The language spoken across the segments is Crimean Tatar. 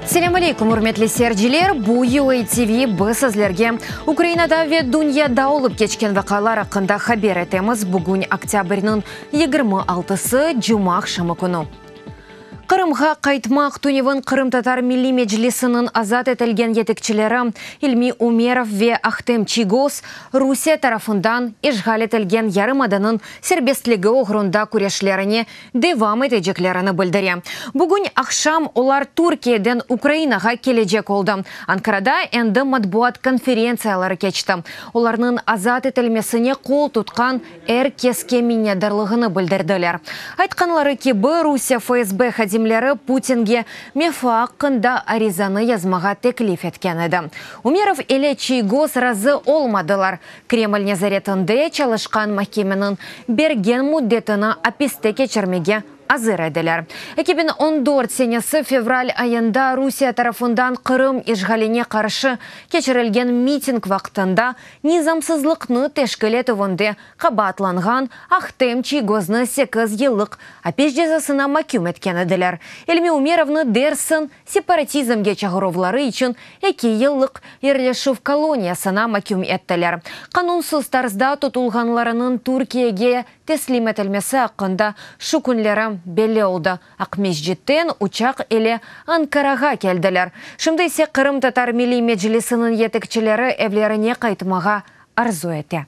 Selâm aleyküm, ürmetli seyirciler! Bu UA TV, biz sizlerge Ukrainada ve dünyada olıp keçken vaqialar aqqında haber etemiz. Bugün oktâbrniñ 26-sı, cuma aqşamı künü. Qırımğa qaytmaq tünevin Qırımtatar Milliy Meclisiniñ azat etilgen yetekçileri İlmi Umerov ve Ahtem Çiygoz Rusiye tarafından işğal etilgen yarımadanıñ serbestligi oğrunda küreşlerine devam eteceklerini bildire. Bugün aqşam olar Türkiyeden Ukrainağa kelecek oldı. Ankarada endi matbuat konferentsiyaları keçti. Olarnıñ azat etilmesine qol tutqan er keske minnetdarlığını bildirdiler. Aytqanları kibi, Rusiye FSB hadimleri Putinge mefa aqqında arizanı yazmağa teklif etken edi. Umerov ile Çiygoz razı olmadılar, Kreml nezaretinde çalışqan mahkemeniñ bergen müddetini apiste keçirmege azır ediler. 2014 senesi fevral ayında Rusiye tarafından Qırım işğaline qarşı keçirilgen miting vaqtında nizamsızlıqnı teşkil etüvinde qabaatlanğan Ahtem Çiygoznı sekiz yıllıq apis cezasına maküm etken ediler. İlmi Umerovnı dersiñ separatizmge çağıruvları içün eki yıllıq yerleşüv koloniyasına maküm ettiler. Qanunsız tarzda tutulğanlarınıñ Türkiyege teslim etilmesi aqqında şu künleri belli oldı. Aqmescitten uçaq ile Ankarağa keldiler. Şimdi ise Qırımtatar Milliy Meclisiniñ yetekçileri evlerine qaytmağa arzu ete.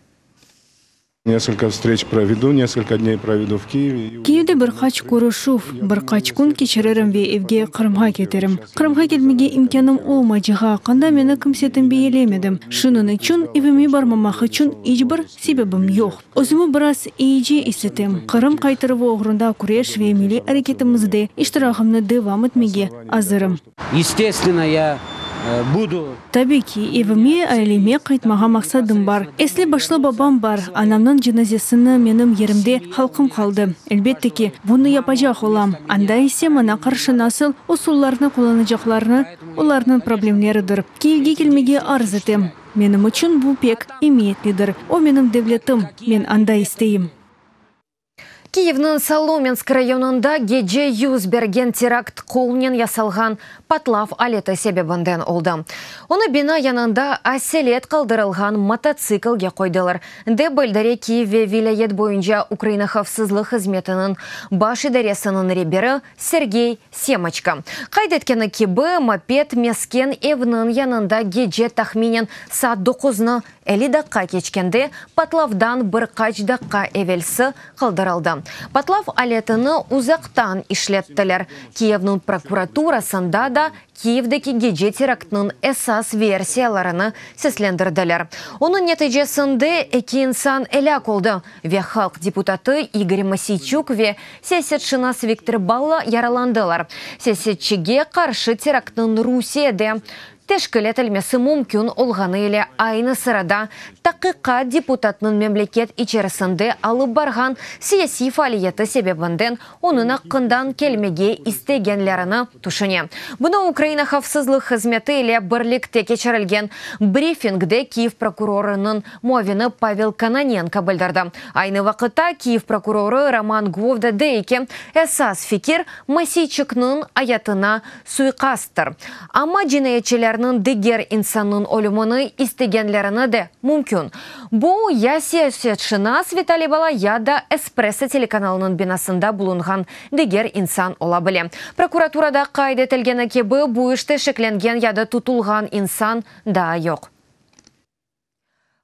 Несколько встреч проведу, несколько дней проведу в Киеве. Kiyevde bir qaç körüşüv, bir qaç kün keçiririm ve evge, Qırımğa keterim. Qırımğa kelmege imkânım olmaycağı aqqında meni kimse tenbiyelemedi. Şunıñ içün evime barmamaq içün iç bir sebebim yoq. Özümi biraz eyice is etem. Qırım qaytaruvı oğrunda küreş ve milliy areketimizde iştirağımnı devam etmege azırım. Естественно, я буду. Tabi ki, evime, aileme qaytmağa maqsadım bar. Esli-başlı babam bar, anamnıñ cenazesini menim yerimde halqım qaldı. Elbette ki, bunı yapacaq olam. Anda ise maña qarşı nasıl usullarnı qullanacaqlarını, olarnıñ problemleridir. Kiyevge kelmege arz etem. Menim içün bu pek emiyetlidir. O menim devletim, men anda isteyim. Kiyevniñ Solomensk rayonında gece 100 bergen terakt qolnen yasalğan patlav aleti sebebinden oldı. Onı bina yanında aselet qaldırılğan mototsiklge qoydılar. Dep bildire Kiyev ve vilâyet boyunca Ukraina Havfsızlıq hızmetiniñ baş idaresiniñ reberi Sergey Semoçko. Qayd etkeni kibi, moped mesken evniñ yanında gece tahminen saat 9-nı 50 daqqa keçkende patlavdan bir qaç daqqa evelsi qaldırıldı. Patlav aletini uzaqtan işlettiler. Kiyevniñ prokuraturasında da Kiyevdeki gece teraktınıñ esas versiyalarını seslendirdiler. Onıñ neticesinde eki insan elâk oldı ve halq deputatı İgor Mosiyçuk ve siyasetşınas Viktor Balla yaralandılar. Siyasetçige qarşı teraktınıñ Rusiyede teşkil etilmesi mümkün olğanı ile aynı sırada taqiqat deputatnıñ memleket içerisinde alıp barğan siyasiy faaliyeti sebebinden onıñ aqqından kelmege istegenlerini tüşüne. Bunı Ukraina Havfsızlıq hızmeti ile birlikte keçirilgen brifingde Kiyev prokurorınıñ muavini Pavel Kononenko bildirdi. Aynı vaqıtta Kiyev prokurorı Roman Gvovda dey ki, esas fikir Mosiyçuknıñ ayatına suiqasttır. Amma cinayetçilerniñ diger insannıñ ölümini istegenlerini de mümkün. Bu ya siyasetşınas Vitaliy Bala ya da Espresso telekanalınıñ binasında bulunğan diger insan ola bile. Prokuraturada qayd etilgeni kibi, bu işte şeklengen ya da tutulğan insan daa yoq.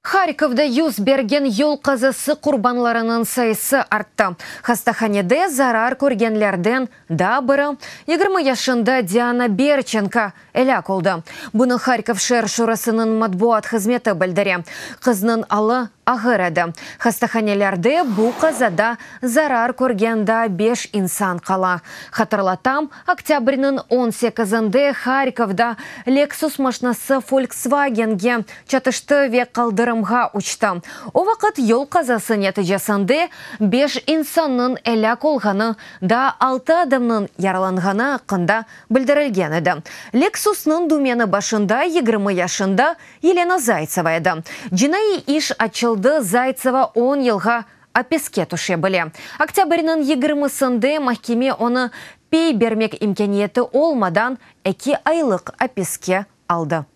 Harkovda 100 bergen yol qazası qurbanlarınıñ sayısı arttı. Hastahanede zarar körgenlerden daa biri 20 yaşında Diana Berçenko elâk oldı. Bunı Harkov şeer şurasınıñ matbuat hızmeti bildire. Qıznıñ alı ağır edi. Hastahanelerde bu qazada zarar körgen daa 5 insan qala. Hatırlatam, oktâbrniñ 18-nde Harkovda Lexus maşinası Volkswagenge çatıştı ve qaldırımğa uçtı. O vaqıt yol qazası neticesinde 5 insannıñ elâk olğanı, daa 6 adamnıñ yaralanğanı aqqında bildirilgen edi. Lexusnıñ dümeni başında 20 yaşında Yelena Zaytseva edi. Cinaiy iş açıldı, Zaytseva 10 yılğa apiske tüşe bile. Oktâbrniñ 20-sinde mahkeme onı Pey bermek imkâniyeti olmadan eki aylıq apiske aldı.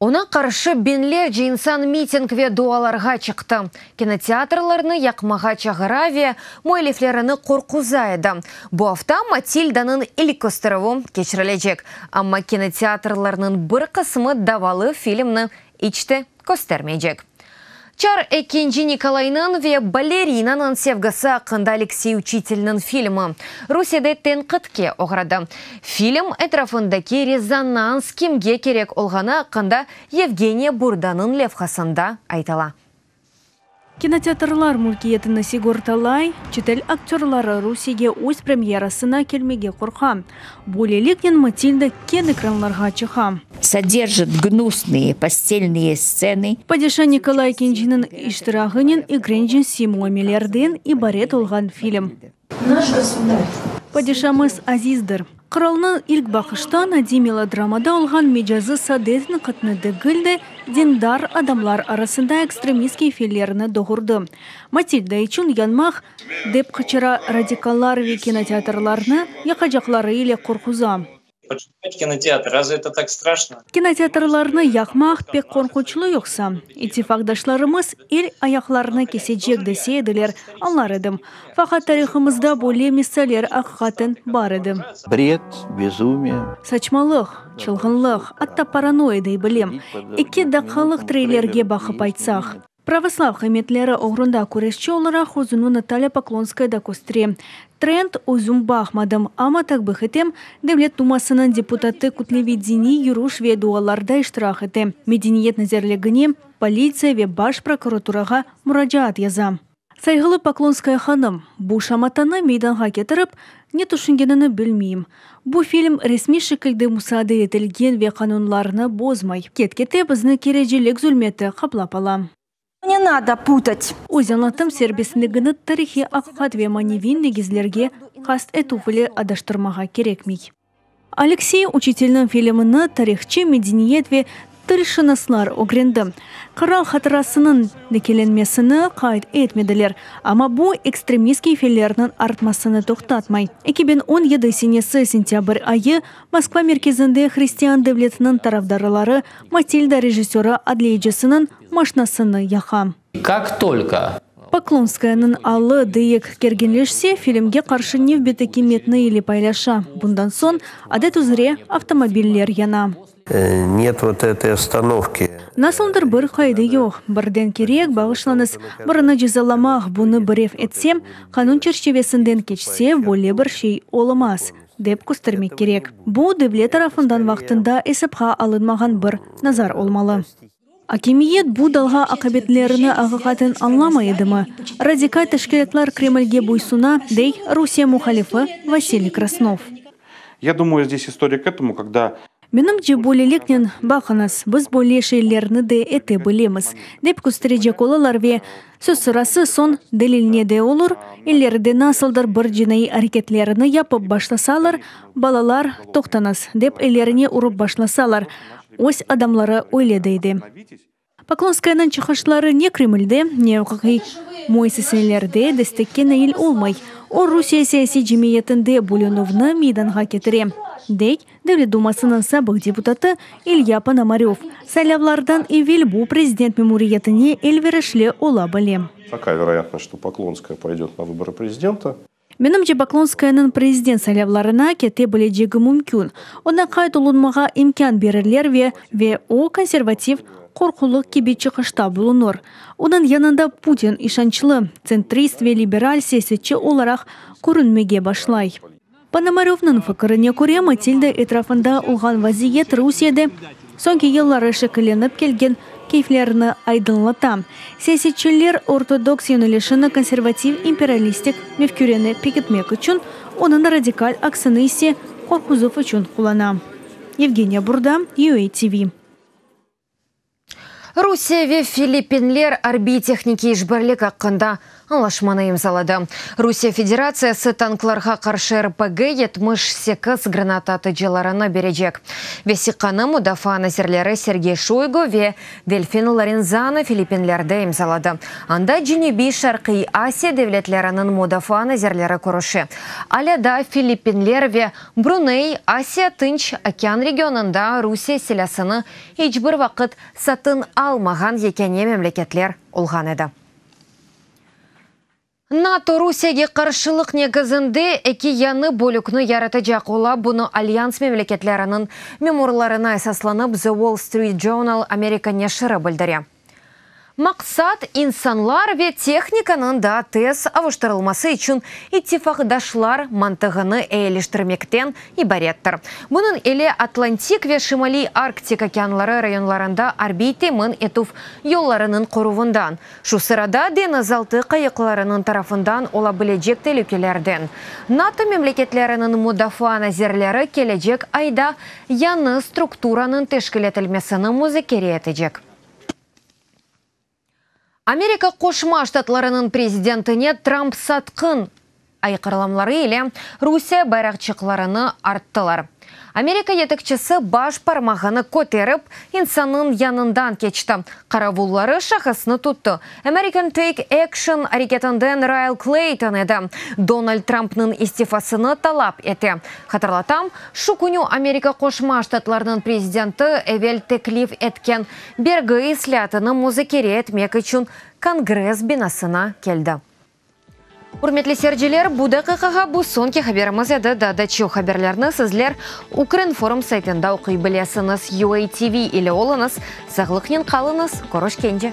Oña qarşı biñlerce insan miting ve dualarğa çıqtı, kinoteatrlarnı yaqmağa çağıra ve müelliflerini qorquza edi. Bu afta Matildanıñ ilk kösterüvi keçirilecek, amma kinoteatrlarnıñ bir qısmı davalı filmni iç te köstermeycek. Çar ekinci Nikolaynıñ ve balerinanıñ sevgisi aqqında Aleksey Uçitelniñ filmi Rusiyede tenqitke oğradı. Film etrafındaki rezonans kimge kerek olğanı aqqında Yevgeniya Burdanıñ levhasında aytıla. Kinoteatrlar mülkiyetini sigortalay, çetel aktörları Rusiyege öz premyerasına kelmege qorqa. Böyleliknen Matilda keñ ekranlarğa çıqa. Soderjit gnusnıye postelnıye stsenı. Padişa Nikolay ekinciniñ iştirağınen igrenç cinsiy muamelerden ibaret olğan film. Naş gosudar. Padişamız azizdir. Qıralnıñ ilk baqıştan adiy melodramada olğan mecazı sade tenqitni degil de, dindar adamlar arasında ekstremist keyfiyetlerini doğurdı. Matilda içün yanmaq, dep qıçıra radikallar ve kinoteatrlarnı yaqacaqları ile qorquza. Poджигать kinoteatr, razve eto tak straşno? Kinoteatrlarnı yaqmaq pek qorqunçlı yoqsa? İttifaqdaşlarımız el-ayaqlarını kesecek dese ediler, añlar edim. Faqat tarihımızda böyle misaller aqiqaten bar edi. Bred, bezumiye. Saçmalıq, çılğınlıq, atta paranoya dey bilem, eki daqqalıq treylerge baqıp aytsaq. Pravoslav qıymetleri oğrunda küreşçi olaraq özüni Natalya Poklonskaya da köstere. Trend, özüm baqmadım, amma takbih etem, Devlet dumasınıñ deputatı kütleviy diniy yürüş ve dualarda iştirak ete, Medeniyet nazirligine, politsiya ve Baş prokuraturağa muracaat yaza. Sayğılı Poklonskaya hanım, bu şamatanı meydanğa ketirip, ne tüşüngenini bilmeyim. Bu film resmiy şekilde musaade etilgen ve qanunlarnı bozmay. Ket-kete bizni kerecilik zulmeti qaplap ala. Ne nado putat. Öz añlatım serbestligini tarihiy aqiqat ve maneviy negizlerge qast etüv ile adaştırmağa kerekmey. Aleksey Uçitelniñ filmini tarihçı, medeniyet ve tilşınaslar ögrendi. Qıral hatırasınıñ lekelenmesini qayd etmediler, amma bu ekstremist keyfelerniñ artmasını toqtatmay. 2017 senesi sentâbr ayı Moskva merkezinde hristian devletiniñ tarafdarları Matilda rejissörı adliyecisiniñ maşnasını yaqa. Kak tolko Poklonskayanıñ alı deyik kerginleşse, filmge qarşı nevbetteki metni ile paylaşa. Bundan soñ, adet üzre, avtomobiller yana. Net vot etoy ostanovki. Nasıldır bir qaide yoq. Birden kerek, bağışlañız, birini cezalamaq, bunı birev etse, qanun çerçivesinden keçse, böyle bir şey olamaz, dep köstermek kerek. Bu, devlet tarafından vaqtında esapqa alınmağan bir nazar olmalı. Akimiyet bu dalğa aqibetlerini aqiqaten añlamay edimi? Radikal teşkilâtlar Kremlge boysuna, dey Rusiye muhalifi Vasiliy Krasnov. Ya dumayu, zdes istoriya k etomu, kogda. Menimce, böyleliknen, baqıñız, biz böyle şeylerni de ete bilemiz, dep kösterecek olalar ve, söz sırası, soñ delil nede olur, ileride nasıldır bir cinaiy areketlerini yapıp başlasalar, balalar, toqtañız, dep ellerine urıp başlasalar, Öz adamları öyle dey de. Poklonskayanıñ çıqışları ne Kremlde, ne uquqiy müessiselerde destekke nail olmay. O, Rusiye siyasiy cemiyetinde bölünüvni meydanğa ketire, dey Devlet dumasınıñ sabıq deputatı İlya Ponomarev. Saylavlardan evel bu prezident memuriyetine elverişli ola bile. Takaya veroyatnost, çto Poklonskaya poydet na vıborı prezidenta. Menimce, Poklonskayanıñ prezident saylavlarına kete bilecegi mümkün. Oña qayd olunmağa imkân berirler ve ve o, konservativ qorqulıq kibi çıqışta bulunır. Onıñ yanında Putin işançlı, tsentrist ve liberal siyasetçi olaraq körünmege başlay. Ponomarövnıñ fikirine köre, Matilda etrafında olğan vaziyet Rusiyede soñki yılları şekillenip kelgen keyflerni aydınlata. Siyasetçiler ortodoks yönelişini konservativ imperialistik mefküreni pekitmek içün, onıñ radikal aksini ise qorquzuv içün qullana. Yevgeniya Burda, UA TV. Rusiye ve Filippinler arbiy-tehnikiy işbirlik aqqında. Añlaşmanı imzaladı. Rusiye Federatsiyası tanklarğa qarşı RPG 78 granata atıcılarını berecek. Vesiqanı mudafaa nazirleri Sergey Şoygu ve Delfin Lorenzana Filippinlerde imzaladı. Anda Cenübiy-Şarqiy Asiya devletleriniñ mudafaa nazirleri körüşe. Alâ daa Filippinler ve Bruney Asiya-Tınç okean regionında Rusiye silâsını iç bir vaqıt satın almağan yekâne memleketler olğan edi. NATO Rusiyege qarşılıq negizinde eki yañı bölükni yaratacaq ola, bunı Alyans memleketleriniñ memurlarına esaslanıp The Wall Street Journal Amerika neşiri bildire. Maqsat, insanlar ve tehnikanıñ daa tez avuştırılması içün ittifaqdaşlar mantığını eyiliştirmekten ibarettir. Bunıñ ile Atlantik ve Şimaliy Arktik okeanları rayonlarında arbiy temin etüv yollarınıñ qoruvından, şu sırada deñizaltı qayıqlarınıñ tarafından ola bilecek telükelerden, NATO memleketleriniñ mudafaa nazirleri kelecek ayda yañı strukturanıñ teşkil etilmesini muzakere etecek. Amerika Qoşma Ştatlarınıñ prezidentine Tramp satqın ayqırlamları ile Rusiye bayraqçıqlarını arttılar. Amerika yetekçisi baş parmağını köterip, insannıñ yanından keçti. Qaravulları şahısnı tuttı. American Take Action areketinden Rael Kleyton edi. Donald Trampnıñ istifasını talap ete. Hatırlatam, şu künü Amerika Qoşma Ştatlarınıñ prezidenti evel teklif etken bergi islâatını muzakere etmek içün Kongress binasına keldi. Ürmetli seyirciler, bu daqiqağa bu soñki haberimiz edi. Daa da çoq haberlerni sizler Ukrinform saytında oquy bilesiñiz. UATV ile oluñız, sağlıqnen qalıñız, körüşkence!